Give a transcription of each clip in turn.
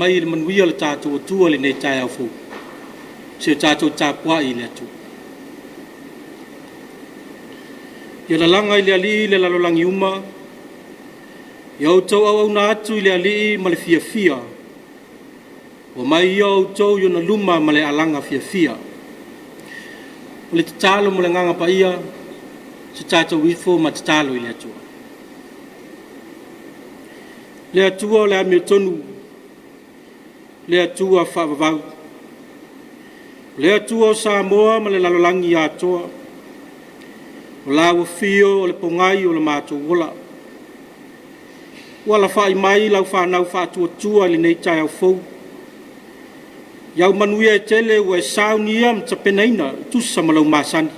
mai i le manuia le tatou Atua i lenei taeao fou. Se i o tatou tapuai i le Atua. Ia lalaga i le Alii le lalolagi uma, ia outou auauna atu i le Alii ma le fiafia, Omai ia outou i ona luma ma le alaga fiafia. O le tatalo mo le Agaga Paia, se tatou ifo ma tatalo i le Atua. Le Atua o le amiotonu, le Atua faavavau, le Atua o Samoa ma le lalolagi atoa, o lau afio o le pogai o le matou ola. Ua alafai mai lau fanau faatuatua i lenei taeao fou. I au manuia e tele ua e saunia ma tapenaina e tusa ma lou masani.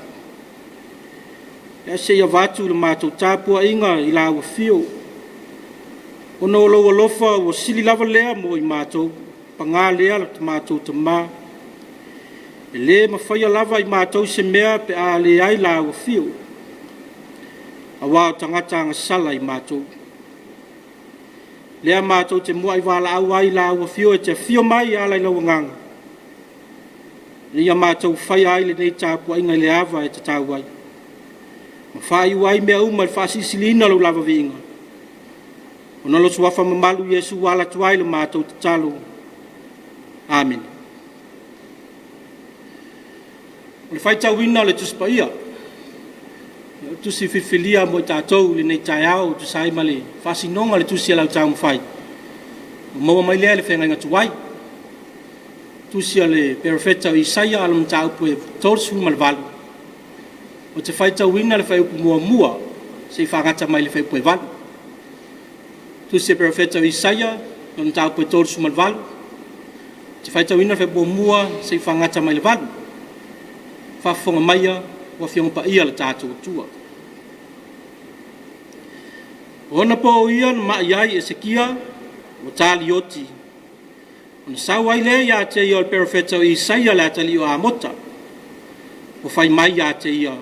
Ae se i avatu le matou tapuaiga i lau afio, ona o lou alofa ua sili lava lea mo i matou, paga lea lo matou Tama, e le mafaia lava i matou se mea pe a leai lau afio, aua o tagata agasala i matou. Lea matou te muai valaau ai i lau afio e te afio mai e ala i lau Agaga, ina ia matou faia ai lenei tapuaiga i le ava e tatau ai, ma faaiu ai mea uma i le faasilisiliina o lou lava viiga, ona o lo Suafa mamalu Iesu ua ala atu ai le matou tatalo. Amene. O le faitauina o le Tusi Paia, o le tusi filifilia mo i tatou i lenei taeao e tusa ai ma le faasinoga o le tusi a lau taumafai, ua maua mai lea i le feagaiga tuai. Tusi a le Perofeta o Isaia ala mataupu e 38, ou te faitauina le fuaiupu muamua seia faagata mai le fuaiupu e 8. Tusi a le Perofeta o Isaia, lona mataupu e 38, ou te faitauina le fuaiupu muamua seia faagata mai le 8. Faafofoga maia o Afioga Paia a le tatou Atua. O ona po ia na mai ai Esekia ua talioti, ona sau ai lea ia te ia o le perofeta o Isaia le atalii o Amota, ua fai mai ia te ia,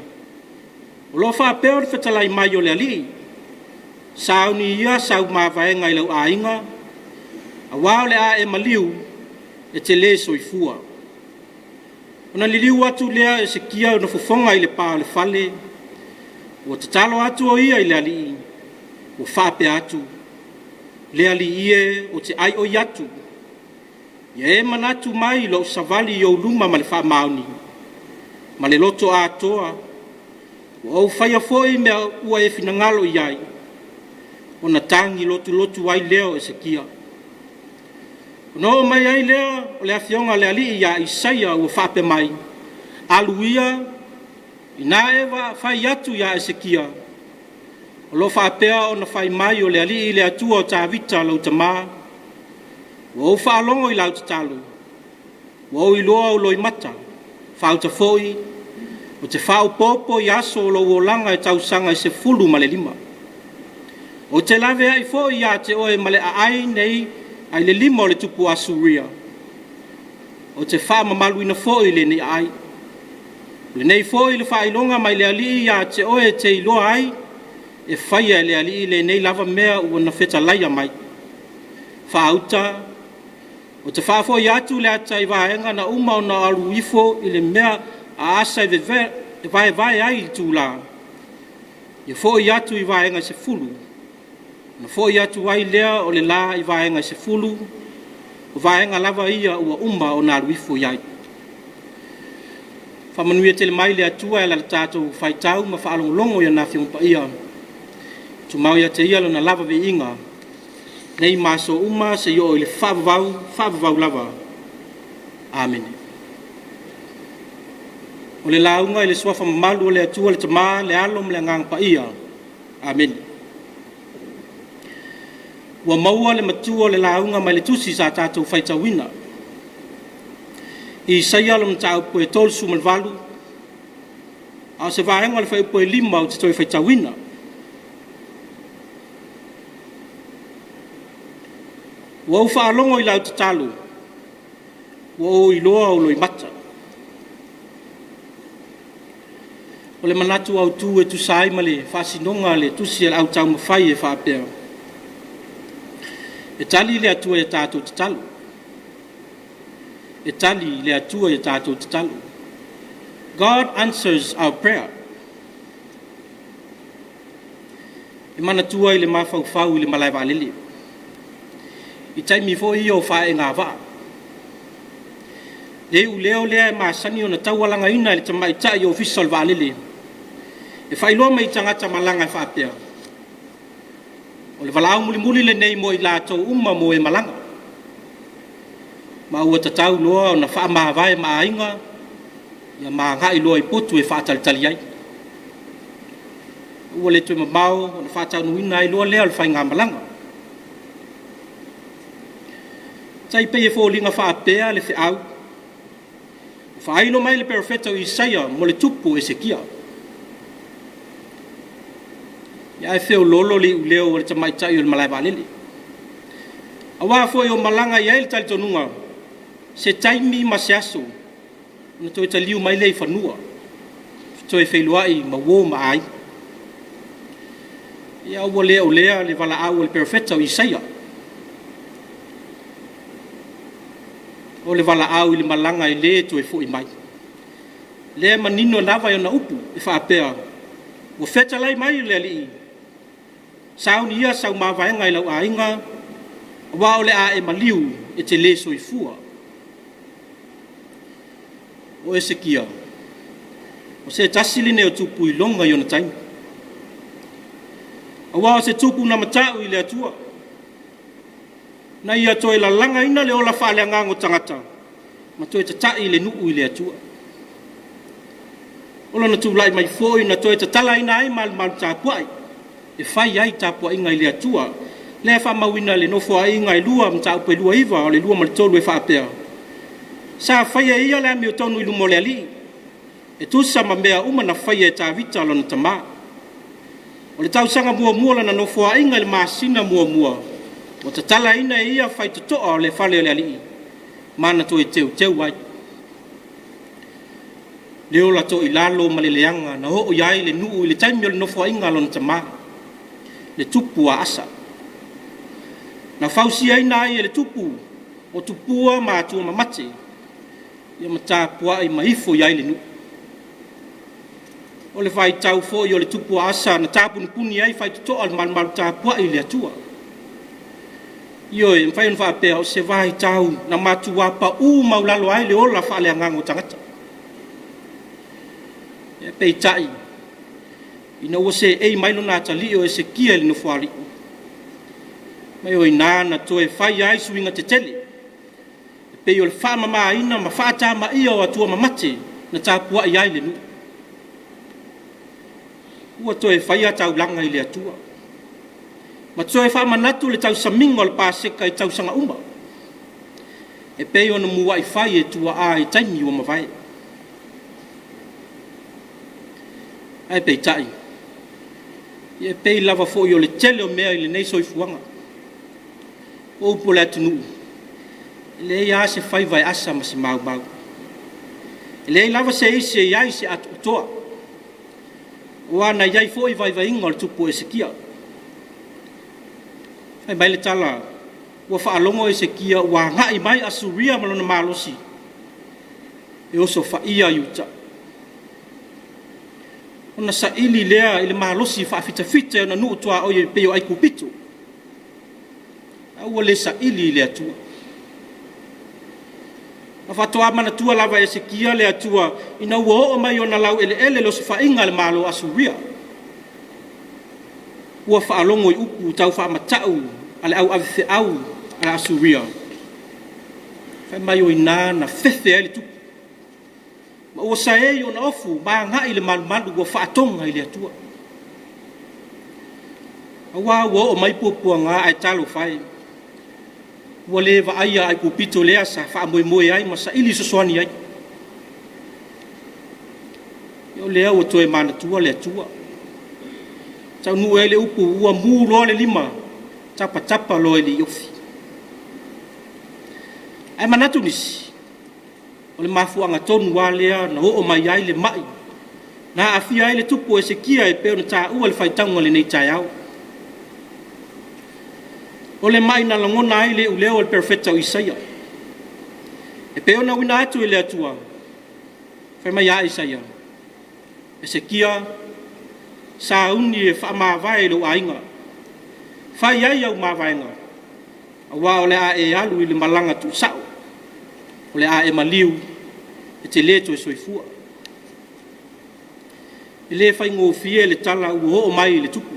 O lo o faapea ona fetalai mai o le Alii, sauni ia sau mavaega i lau aiga, aua o le a e maliu, e te le soifua. Ona liliu atu lea o Esekia ona fofoga i le pa o le fale, ua tatalo atu o ia i le Alii, ua faapea atu, Le Alii e, ou te aioi atu, ia e manatu mai i lou savali i ou luma ma le faamaoni, ma le loto atoa, ua ou faia foi mea ua e finagalo i ai. Ona tagi lotulotu ai lea o Esekia. Ona oo mai ai lea o le afioga a le Alii ia Isaia ua faapea mai, Alu ia, ina e fai atu ia Esekia, o lo o faapea ona fai mai o le Alii le Atua o Tavita lou tama, ua ou faalogo i lau tatalo, ua ou iloa ou loimata, faauta foi, ou te faaopoopo i aso o lou olaga e tausaga e 15. Ou te laveai foi ia te oe ma le aai nei ai le lima o le tupu o Asuria, ou te faamamaluina foi lenei aai. O lenei foi le faailoga mai le Alii ia te oe e te iloa ai e faia e le Alii lenei lava mea ua na fetalaia mai. Faauta, ou te faafoi atu le ata i vaega na uma ona alu ifo i le mea a Asa e vaevae ai i itula, ia foi atu i vaega e 10, ona foi atu ai lea o le la i vaega e 10, o vaega lava ia ua uma ona alu ifo i ai. Faamanuia tele mai le Atua e ala i le tatou faitau ma faalogologo i ana Afioga Paia. Tumau ia te Ia Lona lava viiga, nei ma aso uma seia oo i le faavavau, faavavau lava. Amene. O le lauga i le suafa mamalu o le Atua le Tama, le Alo ma le Agaga Paia. Amene. Ua maua le matua o le lauga mai le tusi sa tatou faitauina. I Isaia le mataupu e 38, a o se vaega o le fuaiupu e 5 ou te toe faitauina. Ua ou faalogo i lau tatalo, ua ou iloa ou loimata. O le manatu autu e tusa ai ma le faasinoga a le tusi a le Au Taumafai e faapea, E tali le Atua i a tatou tatalo. E tali le Atua i a tatou tatalo. God answers our prayer. E manatua i le mafaufau i le malae vaalele, i taimi foi ia o faaeega vaa. Le iuleo lea e masani ona taualagaina e le tamaitai ofisa o le vaalele, e faailoa mai i tagata malaga e faapea, O le valaau mulimuli lenei mo i latou uma mo e malaga, ma ua tatau loa ona faamavae ma aiga ia ma agai loa i potu e faatalitali ai. Ua le toe mamao ona faataunuuina ai loa lea o le faigamalaga. E tai pei e foliga faapea le feau ua faailo mai le perofeta o Isaia mo le tupu o Esekia. Ae feoloolo le iuleo a le tamaitai o le malae vaalele. Aua foi o malaga e i ai le talitonuga, se taimi ma se aso ona toe taliu mai lea i fanua, toe feiloai ma uo ma aiga. Ia ua le o lea le valaau a le perofeta o Isaia. O le valaau i le malaga e le toe foi mai. Lea e manino lava i ana upu e faapea, ua fetalai mai le Alii, sauni ia sau mavaega i lau aiga, aua o le a e maliu e te le soifua. O Esekia, o se tasi lenei o tupu iloga i ona taimi, aua o se tupu na mata'u i le Atua, na ia toe lalagaina le ola faaleagaga o tagata ma toe tata'i le nuu i le Atua. O lona tulai mai foi na toe tatalaina ai malumalu tapuai e fai ai tapuaiga i le Atua. Lea e faamauina i le Nofoaiga e 2 mataupu e 29 o le 2 ma le 3 e faapea, Sa faia e ia le amiotonu i luma o le Alii, e tusa ma mea uma na faia e Tavita lona tamā. O le tausaga muamua o lana nofoaiga i le masina muamua, ua tatalaina e ia faitotoa o le fale o le Alii, ma na toe teuteu ai. Le ola toilalo ma le leaga na oo i ai le nuu i le taimi o le nofoaiga a lona tamā, le tupu a Asa. Na fausiaina ai e le tupu o tupua ma atua mamate, ia ma tapuai ma ifo i ai le nuu. O le vaitau foi o le tupu o Asa na tapunipuni ai faitotoa i le malumalu tapuai i le Atua. Ioe, e mafai ona faapea, o se vaitau na matua pau maualalo ai le ola faaleagaga o tagata. Peitai, ina ua seei mai lona atalii o Esekia i le nofoalii, ma o i ina na toe fai ai suiga tetele, e pei o le faamamaina ma faatamaia o atua mamate na tapuai ai le nuu. Ua toe faia taulaga i le Atua, ma toe faamanatu le tausamiga o le Paseka i tausaga uma, e pei ona muai fai e tuaa i taimi ua mavae. Ae peitai, e pei lava foi o le tele o mea i lenei soifuaga, o upu a le atunuu, e leai lava se faiva e asa ma se maumau. E leai lava se isi e i ai se atoatoa, aua na i ai foi vaivaiga o le tupu o Hesekia. Fai mai le tala, ua faalogo Hesekia ua agai mai Asuria ma lona malosi e osofaia Iuta. Ona saili lea i le malosi faafitafita e ona nuu tuaoi e pei o Aikupito, a ua le saili i le Atua. Na faatoa manatua lava e Hesekia le Atua ina ua oo mai i ona laueleele le osofaiga a le Malo o Asuria. Ua faalogo i upu tau faamata'u a le au avefeau a le Asuria, fai mai o i ina na fefe ai le tupu, ma ua saei ona ofu ma agai i le malumalu ua faatoga i le Atua. Aua ua oo mai puapuaga, ae talofa e, ua le vaaia Aikupito lea sa faamoemoe ai ma saili fesoasoani ai. O lea ua toe manatua le Atua, taunuu ai le upu, ua mu loa le lima, tapatapa loa i le iofi. Ae manatu nisi, o le mafuaaga tonu lava lea na oo mai ai le mai na aafia ai le tupu o Hesekia e pei ona taua i le faitauga i lenei taeao. O le mai na lagona ai le iuleo o le perofeta o Isaia. E pei ona uina atu e le Atua, fai mai ia Isaia, Esekia, sauni e faamavae i lou aiga, fai ai au mavaega, aua o le a e alu i le malaga tuusao, o le a e maliu, e te le toe soifua. E le faigofie le tala ua oo mai i le tupu,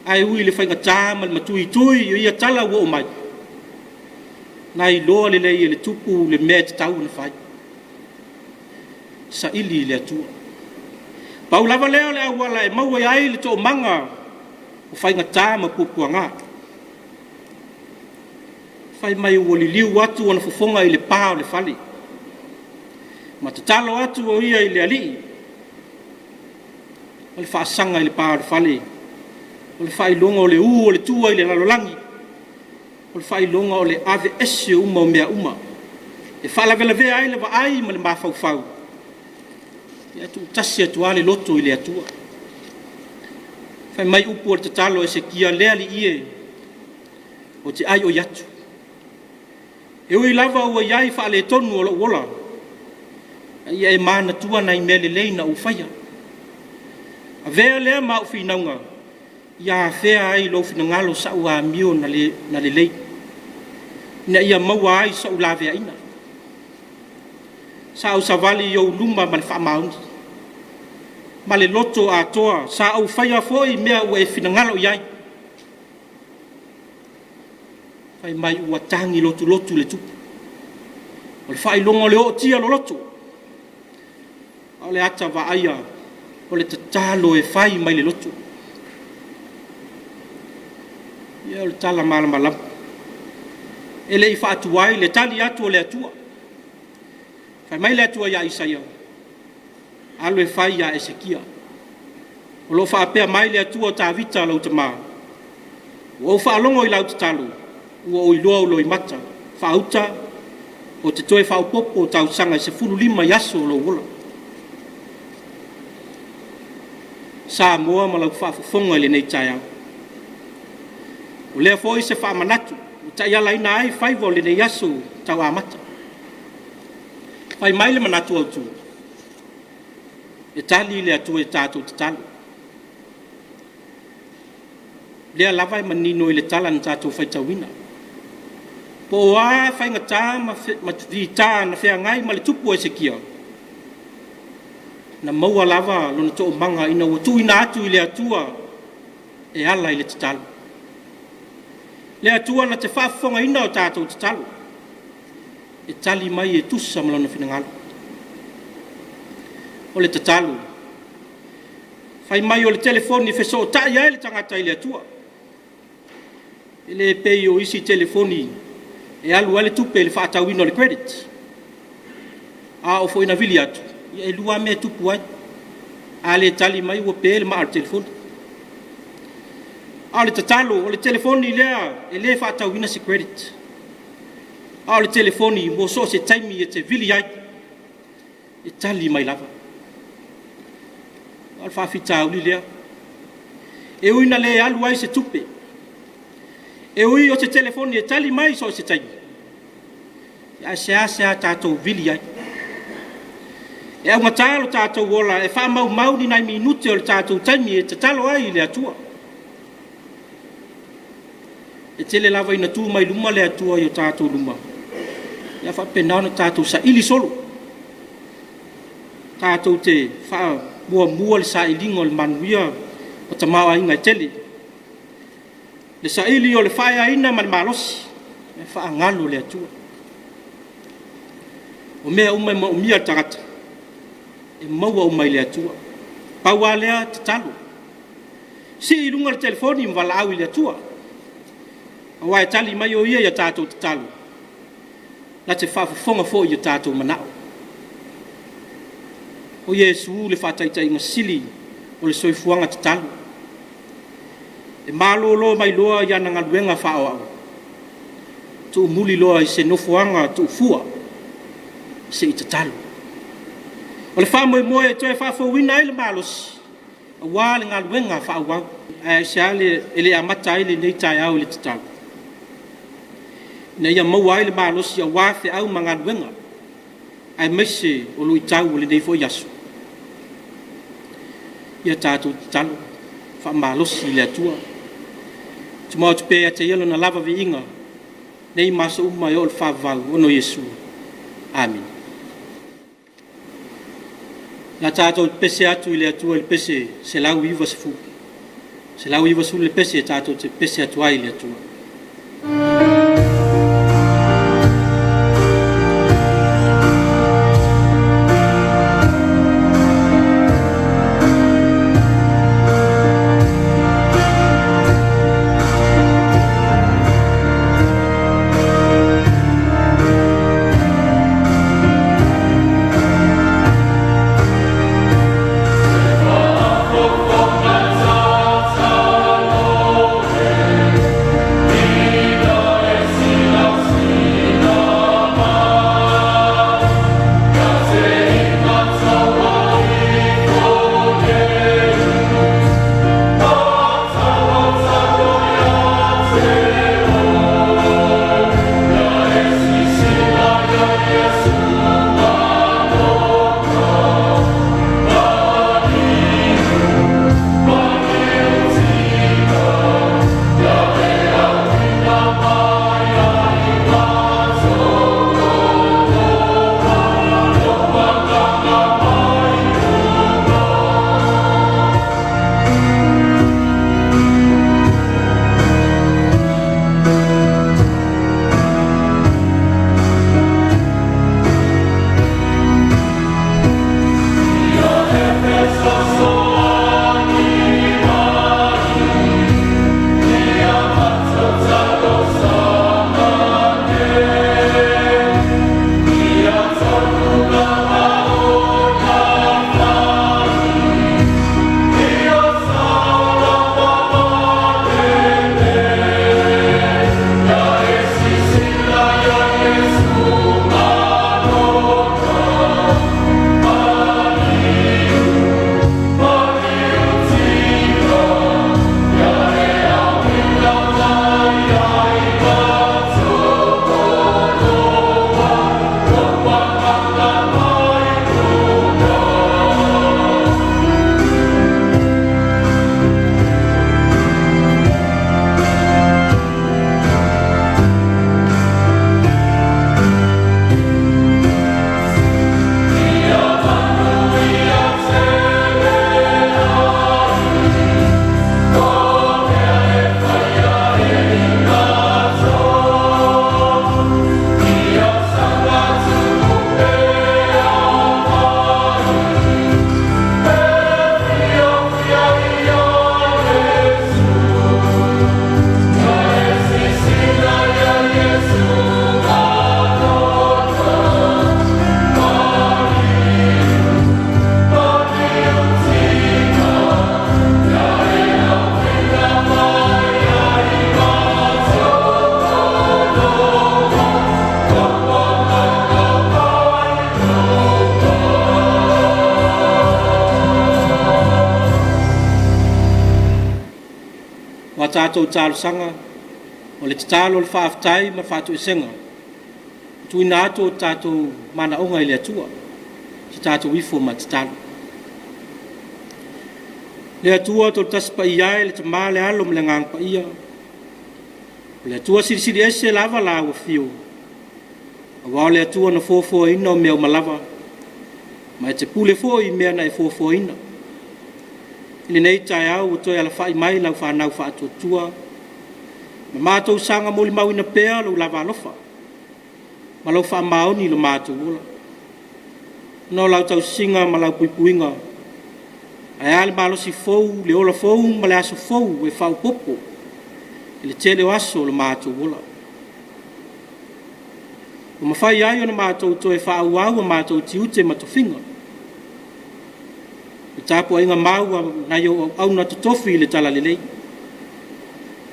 ae ui i le faigata ma le matuitui i ia tala ua oo mai, na iloa lelei e le tupu le mea e tatau ona fai, saili i le Atua. Pau lava lea o le auala e maua ai le toomaga o faigata ma puapuaga. Fai mai ua liliu atu ona fofoga i le pa o le fale, ma tatalo atu o ia i le Alii. O le faasaga i le pa o le fale, o le faailoga o le ū o le tua i le lalolagi, o le faailoga o le aveese uma o mea uma e faalavelavea ai le vaai ma le mafaufau, ae tuutasi atu lava le loto i le Atua. Fai mai upu o le tatalo a Hesekia, “Le Alii e, ou te aioi atu, e ui lava ua i ai faaletonu o lou ola, a ia e manatua nai mea lelei na ou faia. Avea lea ma au finauga, ia afea ai i lou finagalo sau amio na lelei, ina ia maua ai sou laveaiina. Sa ou savali i ou luma ma le faamaoni, ma le loto atoa, sa ou faia foi mea ua e finagalo i ai.” Fai mai ua tagi lotulotu le tupu, o le faailoga o le ootia loloto, a o le ata vaaia o le tatalo e fai mai le loto. Ia o le tala malamalama, e le i faatuai le tali atu a le Atua. Fai mai le Atua ia Isaia, alu e fai ia Hesekia, o lo o faapea mai le Atua o Tavita lou tama, ua ou faalogo i lau tatalo, ua ou iloa ou loimata, faauta, ou te toe faaopoopo tausaga e 15 i aso o lou ola. Samoa ma lau faafofoga i lenei taeao, o lea foi se faamanatu ua taialaina ai faiva o lenei aso tau amata. Fai mai le manatu autu, e tali le Atua i a tatou tatalo. O lea lava e manino i le tala na tatou faitauina. Po o a faigata ma fita na feagai ma le tupu o Hesekia, na maua lava lona toomaga ina ua tuuina atu i le Atua e ala i le tatalo. Le Atua na te faafofogaina o tatou tatalo, e tali mai e tusa ma Lona finagalo. O le tatalo, fai mai o le telefoni e fesootai ai le tagata i le Atua. E le pei o isi telefoni e alu ai le tupe i le faatauina o le credit. A oo foi ina vili atu, ia e lua lava mea e tupu ai. A le tali mai ua pe le maa o le telefoni. A o le tatalo, o le telefoni lea e le faatauina se credit, a o le telefoni mo so o se taimi e te vili ai, e tali mai lava. O le faafitauli lea, e ui ina le alu ai se tupe, e ui o se telefoni e tali mai so o se taimi, ae seasea tatou vili ai. E augata lo tatou ola e faamaumau ni nai minute o le tatou taimi e tatalo ai i le Atua. E tele lava ina tu mai luma le Atua i o tatou luma, ia faapena ona tatou saili solo, tatou te faamuamua le sailiga o le manuia ma tamaoaiga e tele, le saili o le faaeaina ma le malosi, ae faagalo le Atua. O mea uma e manaomia e le tagata, e maua uma i le Atua. Pau lava lea, tatalo. Sii i luga le telefoni ma valaau i le Atua, aua e tali mai o Ia i a tatou tatalo, na te faafofoga foi i o tatou manao. O Iesu le faataitaiga sili o le soifuaga tatalo. E malolo mai loa i ana galuega faaoao, tuumuli loa i se nofoaga tuufua se i tatalo. O le faamoemoe e toe faafouina ai le malosi aua le galuega faaauau. Ae aisea e le amata ai lenei taeao i le tatalo? ina ia maua ai le malosi aua feau ma galuega, aemaise o luitau o lenei foi aso. Ia tatou tatalo, faamalosi i le Atua. Tumau atu pea ia te Ia Lona lava viiga, nei ma aso uma e oo i le faavavau, ona o Iesu. Amene. O le a tatou pepese atu i le Atua i le pese 190. 190 le pese tatou te pepese atu ai i le Atua. O a tatou talosaga, o le tatalo, o le faafetai ma le faatoesega, tuuina atu o tatou manaoga i le Atua, se tatou ifo ma tatalo. Le Atua Toatasi Paia e, le Tama, le Alo ma le Agaga Paia, o le Atua Silisili Ese lava la ua afio, aua o le Atua na foafoaina o mea uma lava, ma e te pule foi i mea na e foafoaina. I lenei taeao ua toe alafai mai lau fanau faatuatua, ma matou saga molimauina pea lou lava alofa ma lau faamaoni i lo matou ola. Ona o lau tausiga ma lau puipuiga, ae a le malosi fou, le ola fou ma le aso fou e faaopoopo i le tele o aso o lo matou ola. Ua mafai ai ona matou toe faaauau o matou tiute ma tofiga. Le tapuaiga mau a nai ou auauna totofi i le Talalelei,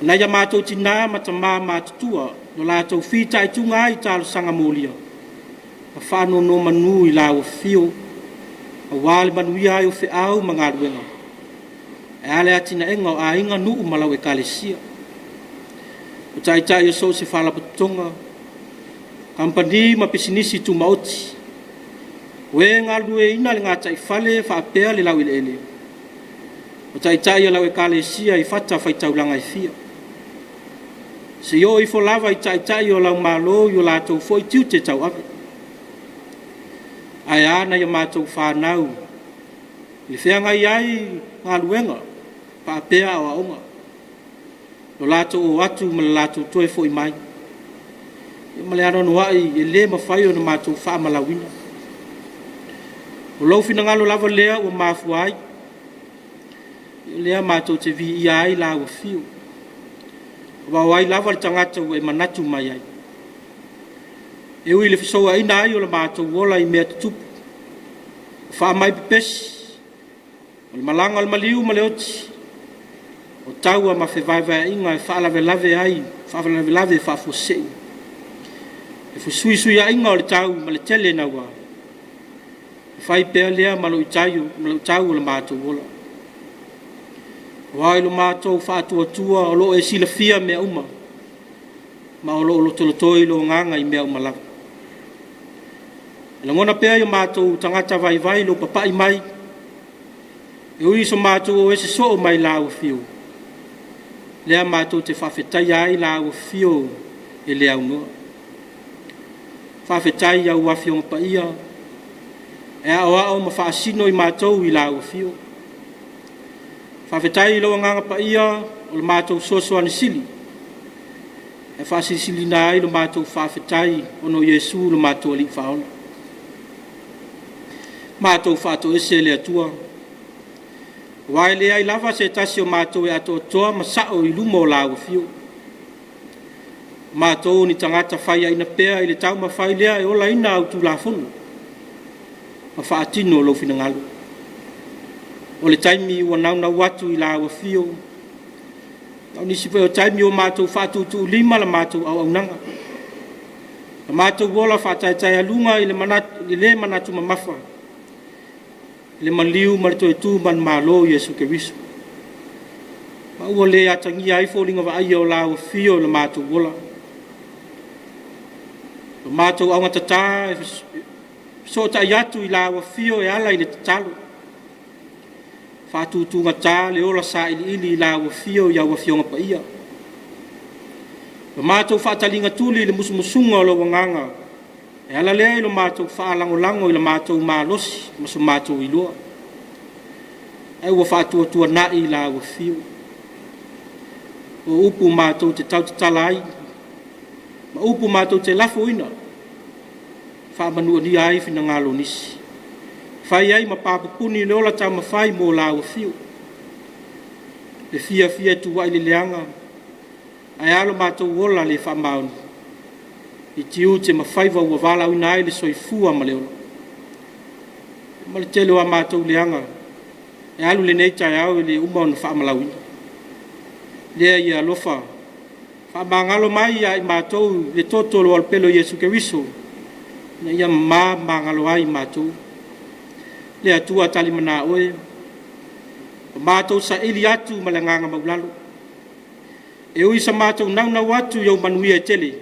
o nai a matou tina ma tama matutua na latou fitaituga ai i talosaga molia ma faanonomanu i lau afio aua le manuia ai o feau ma galuega, ae a le atinaega o aiga, nuu ma lau Ekalesia. O taitai o so o se faalapotopotoga, Kamupani ma Pisinisi Tumaoti, o e galulueina le gataifale faapea le laueleele, o Taitai o lau Ekalesia i fatafaitaulaga e fia. Se i oo ifo lava i Taitai o lau Malo i o latou foi tiute tauave. Ae a nai a matou fanau i le feagai ai galuega faapea aoaoga, lo latou o atu ma le latou toe foi mai, ma le anoanoai e le mafai ona matou faamalauina. O lou finagalo lava lea ua mafua ai, o lea matou te viia ai lau afio, aua o ai lava le tagata ua e manatu mai ai. E ui i le fesouaina ai o le matou ola i mea tutupu, o faamai pepesi, o le malaga a le maliu ma le oti, o taua ma fevaevaeaiga e faalavelave ai, faalavelave faafuasei, le fesuisuiaiga o le tau ma le tele naua, e fai pea lea ma luitau o le matou ola. Aua i lo matou faatuatua o lo o e silafia mea uma, ma o lo o lotolotoi lou agaga i mea uma lava. E lagona pea i o matou tagata vaivai lou papai mai, e ui i so matou o ese soo mai lau afio, lea matou te faafetaia ai lau afio e le aunoa. Faafetai i au Afioga Paia e aoao ma faasino i matou i lau afio. Faafetai i lou Agaga Paia o le matou fesoasoani sili e faasilisiliina ai lo matou faafetai ona o Iesu lo matou Alii Faaola. Matou faatoese le Atua, aua e leai lava se tasi o matou e atoatoa ma sao i luma o lau afio. O matou o ni tagata faiaina pea i le taumafai lea e olaina au Tulafono ma faatino lou finagalo. O le taimi ua naunau atu i lau afio, a o nisi foi o taimi ua matou faatuutuulima la matou auaunaga, la matou ola faataetaealuga i le manatu, i le le manatu mamafa i le maliu ma le toe tu manumalo o Iesu Keriso. Ma ua le atagia ai foliga vaaia o lau afio i lo matou ola. O matou augatata e fesootai atu i lau afio e ala i le tatalo, faatutugata le ola sailiili i lau afio i au Afioga Paia. O matou faataliga tuli i le musumusuga o lou agaga, e ala lea i lo matou faalagolago i le matou malosi ma so matou iloa, ae ua faatuatuanai i lau afio. O upu matou te tautatala ai, ma upu matou te lafoina, faamanualia ai finagalo o nisi, fai ai ma papupuni le ola taumafai mo lau afio. E fiafia e tuuai le leaga, ae a lo matou ola le faamaoni i tiute ma faiva ua valaauina ai le soifua ma le ola. Ma le tele o a matou leaga e alu lenei taeao e le uma ona faamalauina. Lea ia alofa faamagalo mai ia i matou le toto o le alopele o Iesu Keriso, ina ia mama ma magalo ai matou. Le Atua talimana oe, o matou saili atu ma le agaga maualalo. E ui sa matou naunau atu i ou manuia e tele,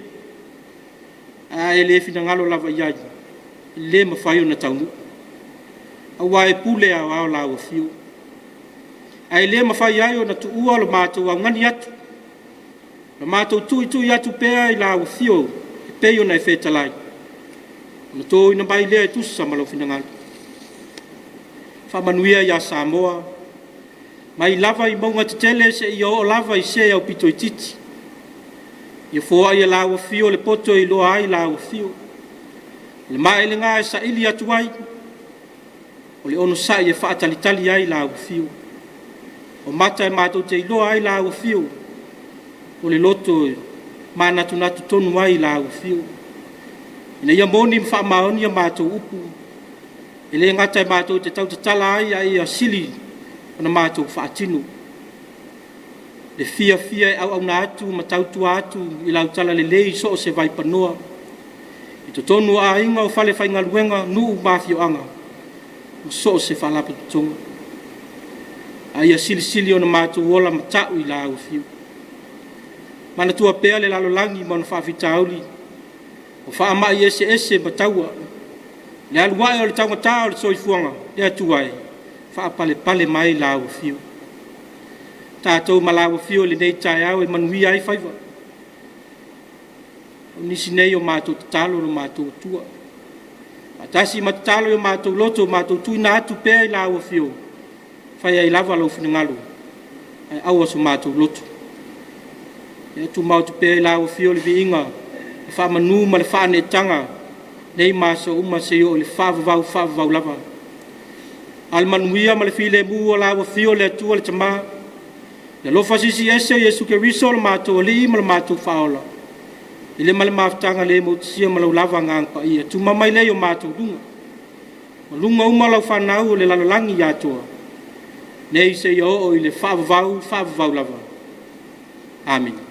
ae a e le finagalo lava i ai, e le mafai ona taunuu, aua e pule aoao lau afio. Ae le mafai ai ona tuua lo matou augani atu, lo matou tuitui atu pea i lau afio e pei ona e fetalai, ona toina mai lea e tusa ma lou finagalo. Faamanuia ia Samoa, mai lava i mauga tetele seia oo lava i se aupito itiiti. Ia foai e lau afio le poto e iloa ai lau afio, o le maelega e saili atu ai, o le onosai e faatalitali ai lau afio. O mata e matou te iloa ai lau afio, o le loto e manatunatu tonu ai lau afio. Ina ia moni ma faamaoni a matou upu, e le gata e matou te tautatala ai, a ia sili ona matou faatino. Le fiafia e auauna atu ma tautua atu i lau talalelei i so o se vaipanoa, i totonu o aiga, o falefaigaluega, nuu ma afioaga, ma so o se faalapotopotoga. A ia silisili ona matou ola matau i lau afio. Manatua pea le lalolagi ma ona faafitauli. O faamai eseese ma taua, le alu ae o le taugata o le soifuaga, le Atua e, faapalepale mai lau afio. Tatou ma lau afio i lenei taeao e manuia ai faiva. O nisi nei o matou tatalo lo matou Atua. Faatasi ma tatalo i o matou loto, matou tuuina atu pea i lau afio, fai ai lava lou finagalo, ae aua so matou loto. Ia tumau atu pea i lau afio le viiga, le faamanu ma le faaneetaga, nei ma aso uma seia oo i le faavavau faavavau lava. A o le manuia ma le filemu o lau afio le Atua le Tama, le alofa siisiiese o Iesu Keriso lo matou Alii ma lo matou Faaola, i le ma le mafutaga le mautusia ma lau lava Agaga Paia, tuma mai lea i o matou luga, ma luga uma lau fanau o le lalolagi atoa, nei seia oo i le faavavau faavavau lava. Amene.